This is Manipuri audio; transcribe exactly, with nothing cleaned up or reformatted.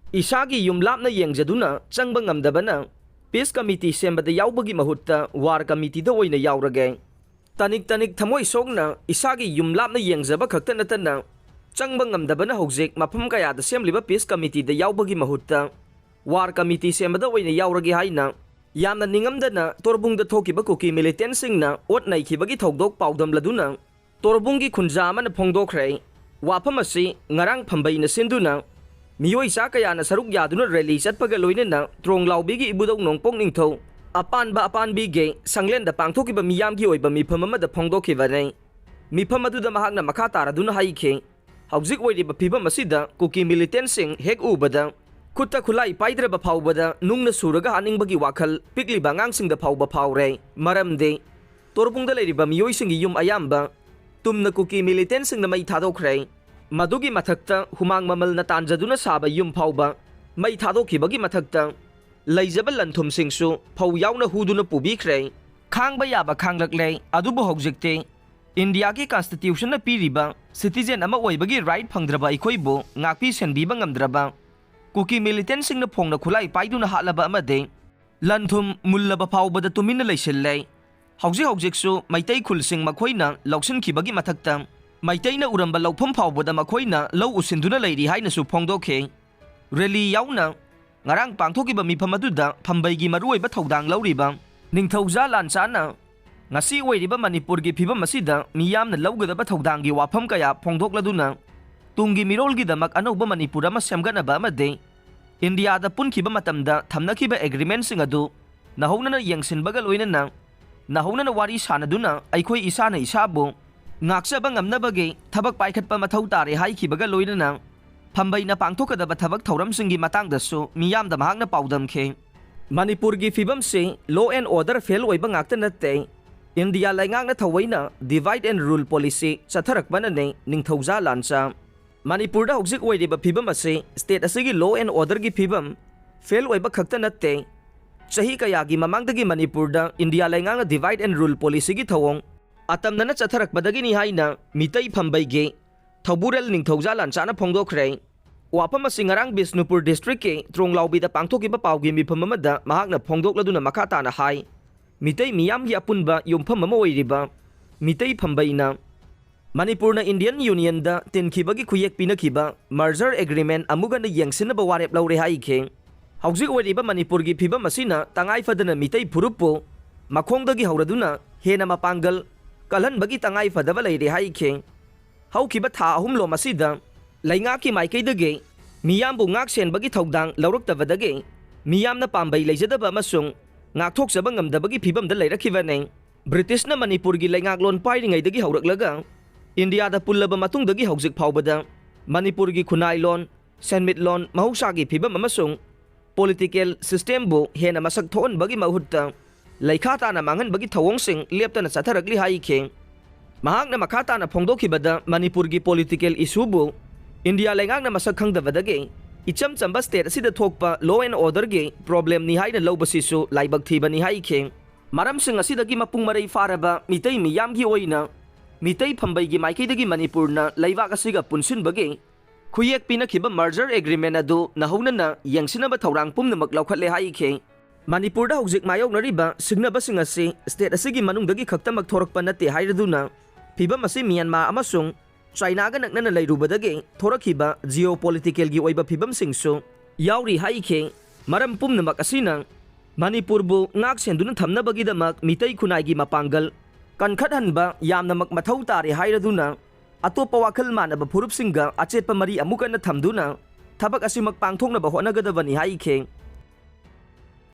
ꯏꯁꯥꯒꯤ ꯌꯨꯝ ꯂꯥꯞꯅ ꯌꯦꯡꯖꯗꯨꯅ ꯆꯪꯕ ꯉꯝꯗꯕꯅ peace committee ꯁꯦꯝꯕꯗ ꯌꯥꯎꯕꯒꯤ ꯃꯍꯨꯠꯇ war committeeꯗ ꯑꯣꯏꯅ ꯌꯥꯎꯔꯒꯦ꯫ ꯇꯅꯤꯛ ꯇꯅꯤꯛ ꯊꯃꯣꯏ ꯁꯣꯛꯅ ꯏꯁꯥꯒꯤ ꯌꯨꯝ ꯂꯥꯞꯅ ꯌꯦꯡꯖꯕ ꯈꯛꯇ ꯅꯠꯇꯅ ꯆꯪꯕ ꯉꯝꯗꯕꯅ ꯍꯧꯖꯤꯛ ꯃꯐꯝ ꯀꯌꯥꯗ ꯁꯦꯝꯂꯤꯕ peace committeeꯗ ꯌꯥꯎꯕꯒꯤ ꯃꯍꯨꯠꯇ war committee ꯁꯦꯝꯕꯗ ꯑꯣꯏꯅ ꯌꯥꯎꯔꯒꯦ ꯍꯥꯏꯅ ꯌꯥꯝꯅ ꯅꯤꯡꯉꯝꯗꯅ ꯇꯣꯔꯕꯨꯡꯗ ꯊꯣꯛꯈꯤꯕ ꯀꯨꯀꯤ militantꯁꯤꯡꯅ ꯑꯣꯠ ꯅꯩꯈꯤꯕꯒꯤ ꯊꯧꯗꯣꯛ ꯄꯥꯎꯗꯝꯂꯗꯨꯅ ꯇꯣꯔꯕꯨꯡꯒꯤ ꯈꯨꯟꯖꯥ ꯑꯃꯅ ꯐꯣꯡꯗꯣꯛꯈ꯭ꯔꯦ꯫ ꯋꯥꯐꯝ ꯑꯁꯤ ꯉꯔꯥꯡ ꯐꯝꯕꯩꯅ ꯁꯤꯟꯗꯨꯅ ꯃꯤꯑꯣꯏ ꯆꯥ ꯀꯌꯥꯅ ꯁꯔꯨꯛ ꯌꯥꯗꯨꯅ rally ꯆꯠꯄꯒ ꯂꯣꯏꯅꯅ ꯇ꯭ꯔꯣꯡꯂꯥꯎꯕꯤꯒꯤ ꯏꯕꯨꯙꯧ ꯅꯣꯡꯄꯣꯛ ꯅꯤꯡꯊꯧ ꯑꯄꯥꯟꯕ ꯑꯄꯥꯟꯕꯤꯒꯤ ꯁꯪꯂꯦꯟꯗ ꯄꯥꯡꯊꯣꯛꯈꯤꯕ ꯃꯤꯌꯥꯝꯒꯤ ꯑꯣꯏꯕ ꯃꯤꯐꯝ ꯑꯃꯗ ꯐꯣꯡꯗꯣꯛꯈꯤꯕꯅꯤ꯫ ꯃꯤꯐꯝ ꯑꯗꯨꯗ ꯃꯍꯥꯛꯅ ꯃꯈꯥ ꯇꯥꯔꯗꯨꯅ ꯍꯥꯏꯈꯤ, ꯍꯧꯖꯤꯛ ꯑꯣꯏꯔꯤꯕ ꯐꯤꯕꯝ ꯑꯁꯤꯗ ꯀꯨꯀꯤ militantꯁꯤꯡ ꯍꯦꯛ ꯎꯕꯗ ꯈꯨꯠꯇ ꯈꯨꯠꯂꯥꯏ ꯄꯥꯏꯗ꯭ꯔꯕ ꯐꯥꯎꯕꯗ ꯅꯨꯡꯅ ꯁꯨꯔꯒ ꯍꯥꯠꯅꯤꯡꯕꯒꯤ ꯋꯥꯈꯜ ꯄꯤꯛꯂꯤꯕ ꯑꯉꯥꯡꯁꯤꯡꯗ ꯐꯥꯎꯕ ꯐꯥꯎꯔꯦ꯫ ꯃꯔꯝꯗꯤ ꯇꯣꯔꯕꯨꯡꯗ ꯂꯩꯔꯤꯕ ꯃꯤꯑꯣꯏꯁꯤꯡꯒꯤ ꯌꯨꯝ ꯑꯌꯥꯝꯕ ꯇꯨꯝꯅ ꯀꯨꯀꯤ militantꯁꯤꯡꯅ ꯃꯩ ꯊꯥꯗꯣꯛꯈ꯭ꯔꯦ꯫ ꯃꯗꯨꯒꯤ ꯃꯊꯛꯇ ꯍꯨꯃꯥꯡ ꯃꯃꯜꯅ ꯇꯥꯟꯖꯗꯨꯅ ꯁꯥꯕ ꯌꯨꯝ ꯐꯥꯎꯕ ꯃꯩ ꯊꯥꯗꯣꯛꯈꯤꯕꯒꯤ ꯃꯊꯛꯇ ꯂꯩꯖꯕ ꯂꯟ ꯊꯨꯝꯁꯤꯡꯁꯨ ꯐꯧ ꯌꯥꯎꯅ ꯍꯨꯗꯨꯅ ꯄꯨꯕꯤꯈ꯭ꯔꯦ꯫ ꯈꯥꯡꯕ ꯌꯥꯕ ꯈꯥꯡꯂꯛꯂꯦ, ꯑꯗꯨꯕꯨ ꯍꯧꯖꯤꯛꯇꯤ ꯏꯟꯗꯤꯌꯥꯒꯤ constitutionꯅ ꯄꯤꯔꯤꯕ citizen ꯑꯃ ꯑꯣꯏꯕꯒꯤ right ꯐꯪꯗ꯭ꯔꯕ ꯑꯩꯈꯣꯏꯕꯨ ꯉꯥꯛꯄꯤ ꯁꯦꯟꯕꯤꯕ ꯉꯝꯗ꯭ꯔꯕ ꯀꯨꯀꯤ militantꯁꯤꯡꯅ ꯐꯣꯡꯅ ꯈꯨꯠꯂꯥꯏ ꯄꯥꯏꯗꯨꯅ ꯍꯥꯠꯂꯕ ꯑꯃꯗꯤ ꯂꯟ ꯊꯨꯝ ꯃꯨꯜꯂꯕ ꯐꯥꯎꯕꯗ ꯇꯨꯃꯤꯟꯅ ꯂꯩꯁꯤꯜꯂꯦ꯫ ꯍꯧꯖꯤꯛ ꯍꯧꯖꯤꯛꯁꯨ ꯃꯩꯇꯩ ꯈꯨꯜꯁꯤꯡ ꯃꯈꯣꯏꯅ ꯂꯧꯁꯤꯟꯈꯤꯕꯒꯤ ꯃꯊꯛꯇ ꯃꯩꯇꯩꯅ ꯎꯔꯝꯕ ꯂꯧꯐꯝ ꯐꯥꯎꯕꯗ ꯃꯈꯣꯏꯅ ꯂꯧ ꯎꯁꯤꯟꯗꯨꯅ ꯂꯩꯔꯤ ꯍꯥꯏꯅꯁꯨ ꯐꯣꯡꯗꯣꯛꯈꯤ꯫ Rally ꯌꯥꯎꯅ ꯉꯔꯥꯡ ꯄꯥꯡꯊꯣꯛꯈꯤꯕ ꯃꯤꯐꯝ ꯑꯗꯨꯗ ꯐꯝꯕꯩꯒꯤ ꯃꯔꯨꯑꯣꯏꯕ ꯊꯧꯗꯥꯡ ꯂꯧꯔꯤꯕ ꯅꯤꯡꯊꯧꯖꯥ ꯂꯥꯟꯆꯥꯅ ꯉꯁꯤ ꯑꯣꯏꯔꯤꯕ ꯃꯅꯤꯄꯨꯔꯒꯤ ꯐꯤꯕꯝ ꯑꯁꯤꯗ ꯃꯤꯌꯥꯝꯅ ꯂꯧꯒꯗꯕ ꯊꯧꯗꯥꯡꯒꯤ ꯋꯥꯐꯝ ꯀꯌꯥ ꯐꯣꯡꯗꯣꯛꯂꯗꯨꯅ ꯇꯨꯡꯒꯤ ꯃꯤꯔꯣꯜꯒꯤꯗꯃꯛ ꯑꯅꯧꯕ ꯃꯅꯤꯄꯨꯔ ꯑꯃ ꯁꯦꯝꯒꯠꯅꯕ ꯑꯃꯗꯤ ꯏꯟꯗꯤꯌꯥꯗ ꯄꯨꯟꯈꯤꯕ ꯃꯇꯝꯗ ꯊꯝꯅꯈꯤꯕ agreementꯁꯤꯡ ꯑꯗꯨ ꯅꯧꯍꯧꯅꯅ ꯌꯦꯡꯁꯤꯟꯕꯒ ꯂꯣꯏꯅꯅ ꯅꯧꯍꯧꯅꯅ ꯋꯥꯔꯤ ꯁꯥꯅꯗꯨꯅ ꯑꯩꯈꯣꯏ ꯏꯁꯥꯅ ꯏꯁꯥꯕꯨ ꯉꯥꯛꯆꯕ ꯉꯝꯅꯕꯒꯤ ꯊꯕꯛ ꯄꯥꯏꯈꯠꯄ ꯃꯊꯧ ꯇꯥꯔꯦ ꯍꯥꯏꯈꯤꯕꯒ ꯂꯣꯏꯅꯅ ꯐꯝꯕꯩꯅ ꯄꯥꯡꯊꯣꯛꯀꯗꯕ ꯊꯕꯛ ꯊꯧꯔꯝꯁꯤꯡꯒꯤ ꯃꯇꯥꯡꯗꯁꯨ ꯃꯤꯌꯥꯝꯗ ꯃꯍꯥꯛꯅ ꯄꯥꯎꯗꯝꯈꯤ꯫ ꯃꯅꯤꯄꯨꯔꯒꯤ ꯐꯤꯕꯝꯁꯤ law and order fail ꯑꯣꯏꯕ ꯉꯥꯛꯇ ꯅꯠꯇꯦ, ꯏꯟꯗꯤꯌꯥ ꯂꯩꯉꯥꯛꯅ ꯊꯧꯑꯣꯏꯅ divide and rule policy ꯆꯠꯊꯔꯛꯄꯅꯅꯤ꯫ ꯅꯤꯡꯊꯧꯖꯥ ꯂꯥꯟꯆꯥ, ꯃꯅꯤꯄꯨꯔꯗ ꯍꯧꯖꯤꯛ ꯑꯣꯏꯔꯤꯕ ꯐꯤꯕꯝ ꯑꯁꯤ state ꯑꯁꯤꯒꯤ law and orderꯒꯤ ꯐꯤꯕꯝ fail ꯑꯣꯏꯕ ꯈꯛꯇ ꯅꯠꯇꯦ, ꯆꯍꯤ ꯀꯌꯥꯒꯤ ꯃꯃꯥꯡꯗꯒꯤ ꯃꯅꯤꯄꯨꯔꯗ ꯏꯟꯗꯤꯌꯥ ꯂꯩꯉꯥꯛꯅ divide and rule policyꯒꯤ ꯊꯧꯑꯣꯡ ꯑꯇꯝꯅꯅ ꯆꯠꯊꯔꯛꯄꯗꯒꯤꯅꯤ ꯍꯥꯏꯅ ꯃꯤꯇꯩ ꯐꯝꯕꯩꯒꯤ ꯊꯧꯕꯨꯔꯦꯜ ꯅꯤꯡꯊꯧꯖꯥ ꯂꯥꯟꯆꯥꯅ ꯐꯣꯡꯗꯣꯛꯈ꯭ꯔꯦ꯫ ꯋꯥꯐꯝ ꯑꯁꯤ ꯉꯔꯥꯡ ꯕꯤꯁꯅꯨꯄꯨꯔ ꯗꯤꯁꯇ꯭ꯔꯤꯛꯀꯤ ꯇ꯭ꯔꯣꯡꯂꯥꯎꯕꯤꯗ ꯄꯥꯡꯊꯣꯛꯈꯤꯕ ꯄꯥꯎꯒꯤ ꯃꯤꯐꯝ ꯑꯃꯗ ꯃꯍꯥꯛꯅ ꯐꯣꯡꯗꯣꯛꯂꯗꯨꯅ ꯃꯈꯥ ꯇꯥꯅ ꯍꯥꯏ, ꯃꯤꯇꯩ ꯃꯤꯌꯥꯝꯒꯤ ꯑꯄꯨꯟꯕ ꯌꯨꯝꯐꯝ ꯑꯃ ꯑꯣꯏꯔꯤꯕ ꯃꯤꯇꯩ ꯐꯝꯕꯩꯅ ꯃꯅꯤꯄꯨꯔꯅ ꯏꯟꯗꯤꯌꯟ ꯌꯨꯅꯤꯌꯟꯗ ꯇꯤꯟꯈꯤꯕꯒꯤ ꯈꯨꯌꯦꯛ ꯄꯤꯅꯈꯤꯕ ꯃꯔꯖꯔ ꯑꯦꯒ꯭ꯔꯤꯃꯦꯟ ꯑꯃꯨꯛ ꯍꯟꯅ ꯌꯦꯡꯁꯤꯟꯅꯕ ꯋꯥꯔꯦꯞ ꯂꯧꯔꯦ ꯍꯥꯏꯈꯤ꯫ ꯍꯧꯖꯤꯛ ꯑꯣꯏꯔꯤꯕ ꯃꯅꯤꯄꯨꯔꯒꯤ ꯐꯤꯕꯝ ꯑꯁꯤꯅ ꯇꯉꯥꯏ ꯐꯗꯅ ꯃꯤꯇꯩ ꯐꯨꯔꯨꯞꯄꯨ ꯃꯈꯣꯡꯗꯒꯤ ꯍꯧꯔꯗꯨꯅ ꯍꯦꯟꯅ ꯃꯄꯥꯡꯒꯜ ꯀꯜꯍꯟꯕꯒꯤ ꯇꯉꯥꯏ ꯐꯗꯕ ꯂꯩꯔꯦ ꯍꯥꯏꯈꯤ꯫ ꯍꯧꯈꯤꯕ ꯊꯥ ꯑꯍꯨꯝꯂꯣꯝ ꯑꯁꯤꯗ ꯂꯩꯉꯥꯛꯀꯤ ꯃꯥꯏꯀꯩꯗꯒꯤ ꯃꯤꯌꯥꯝꯕꯨ ꯉꯥꯛ ꯁꯦꯟꯕꯒꯤ ꯊꯧꯗꯥꯡ ꯂꯧꯔꯛꯇꯕꯗꯒꯤ ꯃꯤꯌꯥꯝꯅ ꯄꯥꯝꯕꯩ ꯂꯩꯖꯗꯕ ꯑꯃꯁꯨꯡ ꯉꯥꯛꯊꯣꯛꯆꯕ ꯉꯝꯗꯕꯒꯤ ꯐꯤꯕꯝꯗ ꯂꯩꯔꯛꯈꯤꯕꯅꯤ꯫ ꯕ꯭ꯔꯤꯇꯤꯁꯅ ꯃꯅꯤꯄꯨꯔꯒꯤ ꯂꯩꯉꯥꯛꯂꯣꯟ ꯄꯥꯏꯔꯤꯉꯩꯗꯒꯤ ꯍꯧꯔꯛꯂꯒ ꯏꯟꯗꯤꯌꯥꯗ ꯄꯨꯜꯂꯕ ꯃꯇꯨꯡꯗꯒꯤ ꯍꯧꯖꯤꯛ ꯐꯥꯎꯕꯗ ꯃꯅꯤꯄꯨꯔꯒꯤ ꯈꯨꯟꯅꯥꯏꯂꯣꯟ, ꯁꯦꯟꯃꯤꯠꯂꯣꯟ, ꯃꯍꯧꯁꯥꯒꯤ ꯐꯤꯕꯝ ꯑꯃꯁꯨꯡ ꯄꯣꯂꯤꯇꯤꯀꯦꯜ ꯁꯤꯁꯇꯦꯝꯕꯨ ꯍꯦꯟꯅ ꯃꯁꯛ ꯊꯣꯛꯍꯟꯕꯒꯤ ꯃꯍꯨꯠꯇ ꯂꯩꯈꯥ ꯇꯥꯅ ꯃꯥꯡꯍꯟꯕꯒꯤ ꯊꯧꯑꯣꯡꯁꯤꯡ ꯂꯦꯞꯇꯅ ꯆꯠꯊꯔꯛꯂꯤ ꯍꯥꯏꯈꯤ꯫ ꯃꯍꯥꯛꯅ ꯃꯈꯥ ꯇꯥꯅ ꯐꯣꯡꯗꯣꯛꯈꯤꯕꯗ, ꯃꯅꯤꯄꯨꯔꯒꯤ ꯄꯣꯂꯤꯇꯤꯀꯦꯜ ꯏꯁꯨꯕꯨ ꯏꯟꯗꯤꯌꯥ ꯂꯩꯉꯥꯛꯅ ꯃꯁꯛ ꯈꯪꯗꯕꯗꯒꯤ ꯏꯆꯝ ꯆꯝꯕ ꯁ꯭ꯇꯦꯠ ꯑꯁꯤꯗ ꯊꯣꯛꯄ ꯂꯣ ꯑꯦꯟ ꯑꯣꯔꯗꯔꯒꯤ ꯄ꯭ꯔꯣꯕ꯭ꯂꯦꯝꯅꯤ ꯍꯥꯏꯅ ꯂꯧꯕꯁꯤꯁꯨ ꯂꯥꯏꯕꯛ ꯊꯤꯕꯅꯤ ꯍꯥꯏꯈꯤ꯫ ꯃꯔꯝꯁꯤꯡ ꯑꯁꯤꯗꯒꯤ ꯃꯄꯨꯡ ꯃꯔꯩ ꯐꯥꯔꯕ ꯃꯤꯇꯩ ꯃꯤꯌꯥꯝꯒꯤ ꯑꯣꯏꯅ ꯃꯤꯇꯩ ꯐꯝꯕꯩꯒꯤ ꯃꯥꯏꯀꯩꯗꯒꯤ ꯃꯅꯤꯄꯨꯔꯅ ꯂꯩꯕꯥꯛ ꯑꯁꯤꯒ ꯄꯨꯟꯁꯤꯟꯕꯒꯤ ꯈꯨꯌꯦꯛ ꯄꯤꯅꯈꯤꯕ ꯃꯔꯖꯔ ꯑꯦꯒ꯭ꯔꯤꯃꯦꯟ ꯑꯗꯨ ꯅꯧꯍꯧꯅꯅ ꯌꯦꯡꯁꯤꯟꯅꯕ ꯊꯧꯔꯥꯡ ꯄꯨꯝꯅꯃꯛ ꯂꯧꯈꯠꯂꯦ ꯍꯥꯏꯈꯤ꯫ ꯃꯅꯤꯄꯨꯔꯗ ꯍꯧꯖꯤꯛ ꯃꯥꯌꯣꯛꯅꯔꯤꯕ ꯁꯤꯡꯅꯕꯁꯤꯡ ꯑꯁꯤ ꯁ꯭ꯇꯦꯠ ꯑꯁꯤꯒꯤ ꯃꯅꯨꯡꯗꯒꯤ ꯈꯛꯇꯃꯛ ꯊꯣꯔꯛꯄ ꯅꯠꯇꯦ ꯍꯥꯏꯔꯗꯨꯅ, ꯐꯤꯕꯝ ꯑꯁꯤ ꯃ꯭ꯌꯥꯟꯃꯥꯔ ꯑꯃꯁꯨꯡ ꯆꯥꯏꯅꯥꯒ ꯅꯛꯅꯅ ꯂꯩꯔꯨꯕꯗꯒꯤ ꯊꯣꯔꯛꯈꯤꯕ ꯖꯤꯑꯣ ꯄꯣꯂꯤꯇꯤꯀꯦꯜꯒꯤ ꯑꯣꯏꯕ ꯐꯤꯕꯝꯁꯤꯡꯁꯨ ꯌꯥꯎꯔꯤ ꯍꯥꯏꯈꯤ꯫ ꯃꯔꯝ ꯄꯨꯝꯅꯃꯛ ꯑꯁꯤꯅ ꯃꯅꯤꯄꯨꯔꯕꯨ ꯉꯥꯛ ꯁꯦꯟꯗꯨꯅ ꯊꯝꯅꯕꯒꯤꯗꯃꯛ ꯃꯤꯇꯩ ꯈꯨꯟꯅꯥꯏꯒꯤ ꯃꯄꯥꯡꯒꯜ ꯀꯟꯈꯠꯍꯟꯕ ꯌꯥꯝꯅꯃꯛ ꯃꯊꯧ ꯇꯥꯔꯦ ꯍꯥꯏꯔꯗꯨꯅ, ꯑꯇꯣꯞꯄ ꯋꯥꯈꯜ ꯃꯥꯟꯅꯕ ꯐꯨꯔꯨꯞꯁꯤꯡꯒ ꯑꯆꯦꯠꯄ ꯃꯔꯤ ꯑꯃꯨꯛ ꯍꯟꯅ ꯊꯝꯗꯨꯅ ꯊꯕꯛ ꯑꯁꯤꯃꯛ ꯄꯥꯡꯊꯣꯛꯅꯕ ꯍꯣꯠꯅꯒꯗꯕꯅꯤ ꯍꯥꯏꯈꯤ꯫